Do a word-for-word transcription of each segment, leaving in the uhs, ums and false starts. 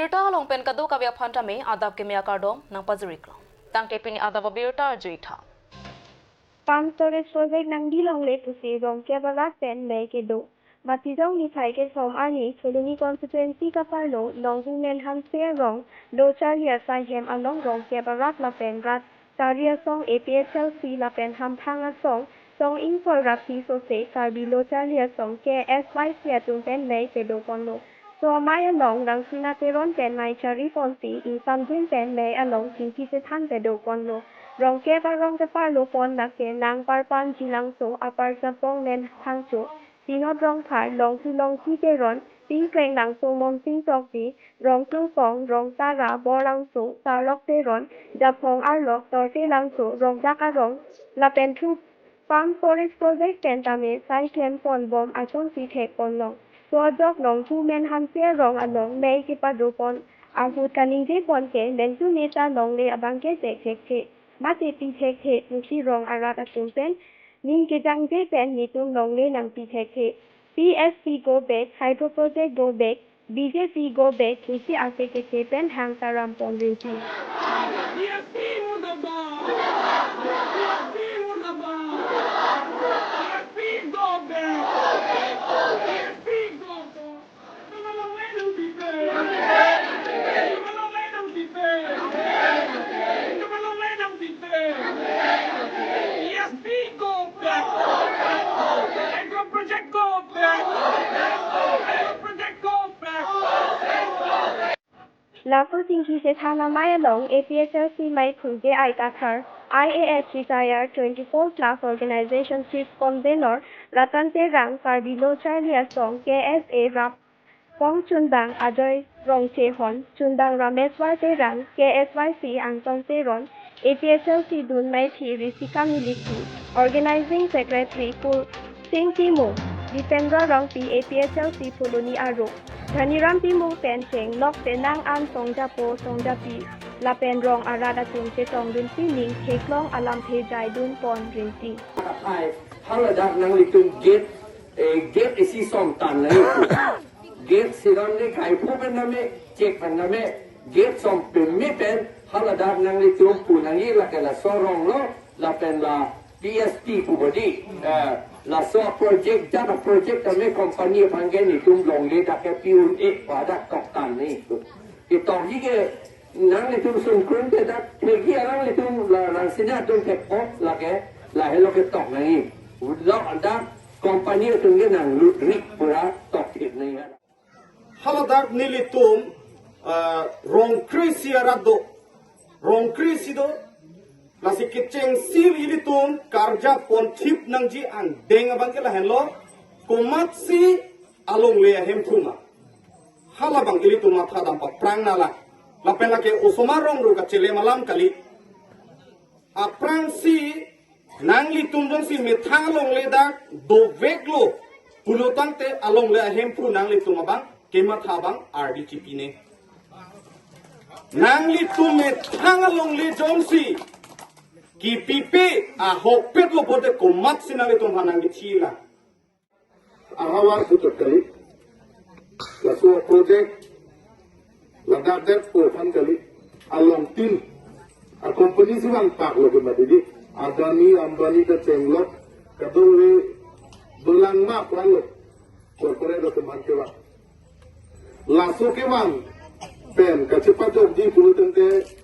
Birta along pen kadokave aphan tame adap keme akardom nangpajiriklo. Tangte pini adap abirta arju-ik tha. Pump storage project nangbi longle pusi Rongkep arat pen mei kedo. Masijong niphai kethom arni Phuloni constituency kaparlo Longhu Menhanse arong, lo charli asai hem along Rongkep arat lapen rat charli asong A P H L C lapen hamphang asong, song ingkoi ra phi sose Karbi lo charli asong K S Y C atum pen mei kedo ponlo. So amei along Rangsina Teron pen mei chari ponsi ingsamjin pen mei along chingki chethan kedo ponlo. Rongkep arong keparlo pon lake Nang Parpan Jilangso, Apar Japong, Menhangcho, Sinot Rongphar, Longhu Longki Teron, Pingkreng Langso, Monsing Tokbi, Rongtung Kong, Rongtara, Borlangso, Sarlok Teron, Japong Arlok, Torte Langso, Rongdak Arong, lapen thu pump storage project pen tame sai klem pon bom asonsi thek ponlong. So ajok Longhu Menhanse arong along mei kepado pon ahut kaningje pon ke, pen tu neta longle abang ke thek thekthe, mate pi thekthe, musi rong arat atum pen ning kejangje pen netum longle nangpi thekthe. P S P go back, hydro project go back, B J P go back, isi ase kese pen hang taram pon rinti. B S P murdabad! B S P murdabad! B S P go back! B S P go back! Laso chingki chethan amei along A P H L C mei phunje ai kathar I A S retired twenty-four class organization chief convener Ratan Terang, Karbi Lo Charli Asong K S A rap kong chunbang Ajoy Rongchehon, chunbang Rameswar Terang, K S Y C Angtong Teron, A P H L C dun meithi Risika Miliki, organizing secretary Kur Sing Timung, Dipendra Rongpi, A P H L C Phuloni Aro, Dhaniram Timung pen chenglok tenang an songjapo songjapi lapen rong arat atum chetongdun sining theklong alamthe jaidun pon rinti. Hai, haladak nanglitum gate, eh, gate isi som tan nangji pu. Gate siron ni kai phu pen name, check pen name, gate som peme pen, haladak nanglitum pu nangji lake laso rong lo, lapen la P S P pu bodi, eh, laso project, jat project tame company aphan ke netum longle dak ke pi un-e pu hadak tok tan ni. Ketokji ke nanglitum sungkrung te dak thekji, nanglitum la Rangsina atum thekpo lake, lahelo ketok nangji. Lo dak company atum ke nanglut rik pura tok thek nangji. Haladak nelitum, ah, rong kre-isi arat do. Rong kre-isi do. Lasi kechengsi ilitum karja ponthip nangji angdeng abang ke lahenlo. Komatsi alongle ahemphu ma. Halabang ilitum matha dam paphrang nanglang. Lapen lake osomar rong ru kachelem alam kali. Aphrangsi nanglitum jongsi methang alongle dak doveklo pulo tangte alongle ahemphu nanglitum abang kematha abang ardi chipine. Nanglitum methang alongle jongsi kipipe ahokpet lo pote komatsi nanglitum aphan nangkithi lang. Ahavar puthot kali. Laso project ladak det po aphan kali. Along tin a company si vang pak lo ke mati di. Adani, Ambani kachenglok, kadokave dolang ma aphan lo. Corporate lo teman kevang. Laso kevang pen kachepajokji pulo tangte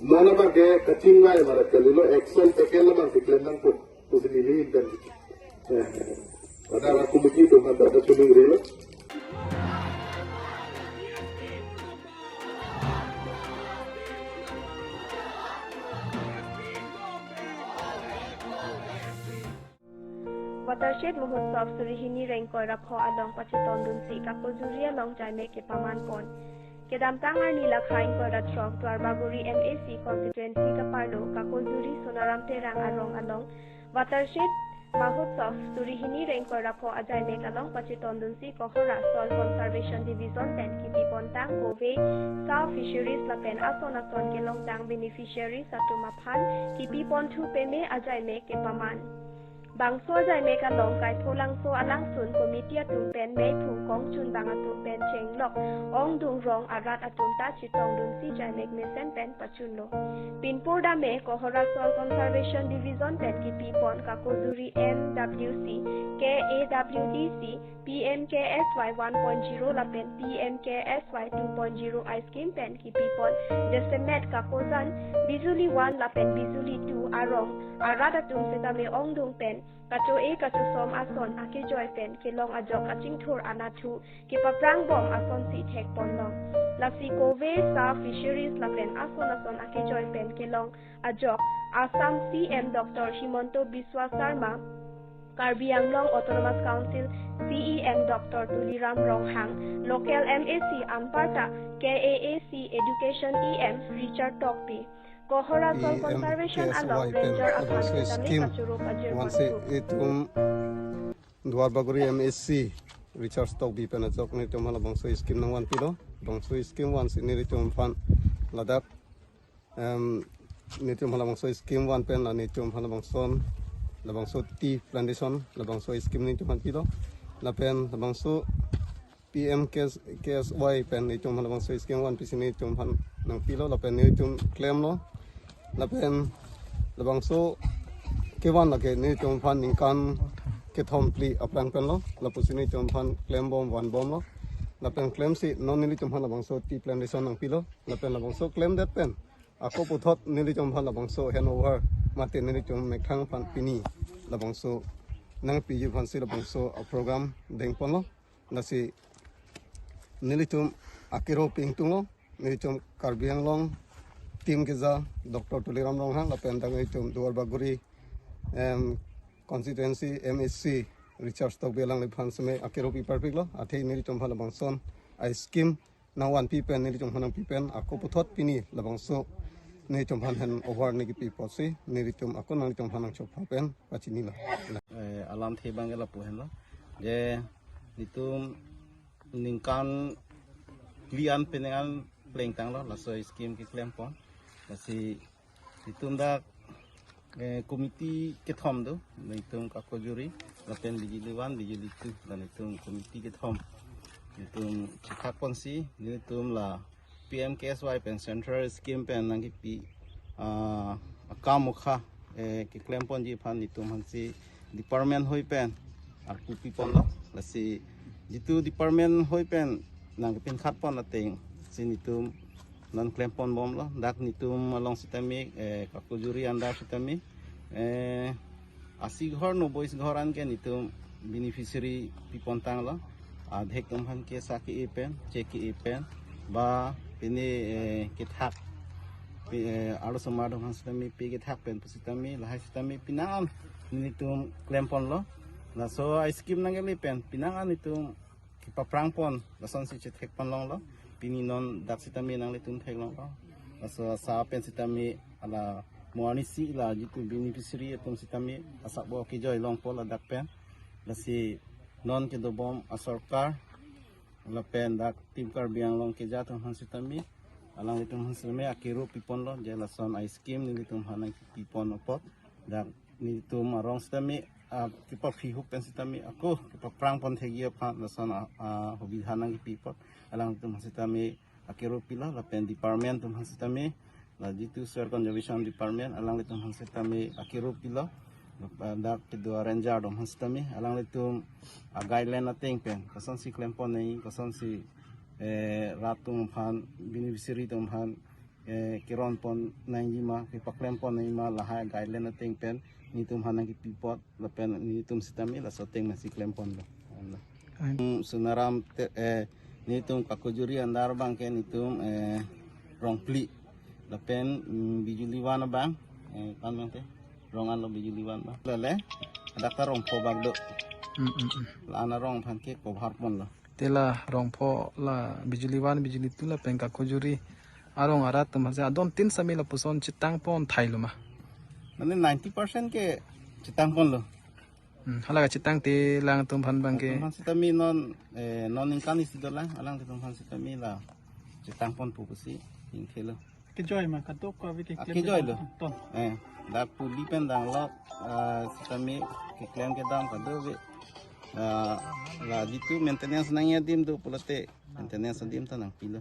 non abang ke kachingvai marat kalilo, action taken labang si klem nangpo pusi neli ingkan. Eh, pada la committee atum pada kachiningri lo. Watershed Mahotsav suri hini ra ingkoi ra pho along pachetongdunsi Kakojuri along jaimek kepaman pon. Kedamtang arni lakha ingkoi ra throk Duarbagori M A C constituency kaparlo Kakojuri Sonaram Terang arong along Watershed Mahotsav suri hini ra ingkoi ra pho ajaimek along pachetongdunsi Kohora Soil Conservation Division pen kipi pontang kove, sow fisheries lapen ason ason kelongtang beneficiaries atum aphan kipi ponthu peme ajaimek kepaman. Bangso ajaimek along Kaipholangso alangsun committee atum pen meiphu kongchunbang atum pen chenglok ongdung rong arat atum ta chetongdunsi jaimek mesen pen pachunlo. Pinpur dame Kohora Soil Conservation Division pen kipipon Kakojuri M W C, K A W D C, P M K S Y one point zero lapen P M K S Y two point zero a-scheme pen kipipon jasemet kakojan Bijuli one lapen Bijuli two arong arat atum setame ongdung pen kacho-e kachosom ason akejoi pen kelong ajok achingthur anatthu kepaprangbom asonsi thekponlong. Lasi kove, sa, fisheries lapen ason ason akejoi pen kelong ajok Assam C M Doctor Himanta Biswa Sarma, Karbi Anglong Autonomous Council C E M Doctor Tuliram Ronghang, local M A C anparta K A A C Education E M Richard Tokbi, Kohora Soil Conservation along Ranger aphan setame kachoro pajir vansi itum Duar Bagori M A C Richard Tokbi pen ajok nelitum hala bangso scheme nangvanpilo. Bangso scheme vansi nelitum aphan ladak em, nelitum hala bangso scheme van pen la nelitum hala bangson, la bangso tea plantation, la bangso scheme nelitum aphan pilo. Lapen la bangso P M K S, K S Y pen nelitum hala bangso scheme van pisi nelitum aphan nangpilo, lapen nelitum klemlo. Lapen la bangso kevan lake nelitum aphan ningkan kethom phli aplang penlo, lapusi nelitum aphan klembom vanbomlo. Lapen klemsi non nelitum aphan la bangso tea plantation nangpilo. Lapen la bangso klemdet pen ako puthot nelitum aphan la bangso handover mate nelitum methang aphan pini la bangso nangpiji aphansi la bangso a-program dengponlo. Lasi nelitum akero pingtunglo, nelitum Karbi Anglong team keja Doctor Tuliram Ronghang lapen dak nelitum Duar Bagori em, constituency M A C Richard Tokbi alangliphan setame akero pi parpiklo, athe nelitum aphan la bangson a-scheme nangvanpi pen nelitum aphan nangpi pen ako puthot pini la bangso nelitum aphan handover nangkipi apotsi nelitum ako nanglitum aphan nangchopha pen pachinilo. Eh, alamthe abang ke lapu henlo. Je nelitum ningkan phli an penang an plengtanglo laso scheme keklempon. Lasi itum dak, eh, committee kethom do, nelitum Kakojuri, lapen Bijuli one, Bijuli two, la nelitum committee kethom. Nelitum chethakponsi, nelitum la P M K S Y pen central scheme pen nangkipi, ah, akam okha, eh, keklemponji aphan nelitum aphansi department hoi pen arpu piponlo. Lasi jitu department hoi pen nangkepinkhatpon atengsi nelitum non klemponbomlo. Dak nelitum along setame, eh, Kakojuri under setame, eh, asi ghor noboi ghor an ke nelitum beneficiary pipontanglo. Adhek atum aphan ke sa ke-e pen, che ke-e pen, ba pine, eh, kethak, pi-, eh, arlosomar atum aphan setame pe kethak pen pusitame, lahai setame penang an nelitum klemponlo. Laso a-scheme nangkele pen penang an nelitum kepaphrangpon lasonsi chethekponlonglo. Pini non dak setame nanglitum theklonglo. Laso asa pen setame hala mo arnisi la jitu beneficiary atum setame asap bo kejoi longpo ladak pen. Lasi non kedobom asorkar lapen dak Team Karbi Anglong keja atum aphan setame, alanglitum aphan setame akero piponlo, je lason a-scheme nelitum aphan nangkipipon apot. Dak nelitum arong setame, ah, kepaphihup pen setame, ako kepaphrangpon thekji aphan lason, ah, ah, hubidha nangkipi apot alanglitum aphan setame akero pilo, lapen department atum aphan setame, la jitu Soil Conservation Department, alanglitum aphan setame akero pilo, lapen dak kedo a-ranger atum aphan setame, alanglitum a-guideline ateng pen kosonsi klempon nangji, kosonsi, eh, rat atum aphan, beneficiary atum aphan, eh, keronpon nangjima, kepaklempon nangjima, lahai guideline ateng pen nelitum aphan nangkipi apot, lapen nelitum setame laso ateng pensi klemponlo. Ai. Hmm, Sonaram te, eh, nelitum Kakojuri under abang ke nelitum, eh, rong phli. Lapen, hmm, Bijuli one abang, eh, ko-an abang te? Rong anlo Bijuli one abang. Lale, dak ta rong pho bak do. Hmm, hmm, hmm. La-an arong aphan ke cover ponlo. Te la rong pho la Bijuli one, Bijuli two lapen Kakojuri arong arat atum aphansi adon tin sami lapuson chetangpon thailo ma? Mane ninety percent ke chetangponlo. Hmm, hala kachetangte alangtum aphan abang ke. Atum aphan setame non, eh, non ningkan isi dolang, alanglitum aphan setame la chetangponpo pusi ingthelo. Kejoi ma, kadokave ke, ah, kejoi lo. Ton. Eh. Dak puli pen danglok, ah, sitame keklem kedam kadokave. Ah, la jitu maintenance nangji adim do pulote maintenance adim ta nangpilo.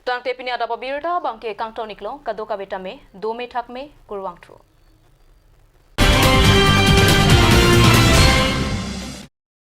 Tangte pini adap abirta abangke kangton-iklo, kadokave tame dome thakme, kurvangthu.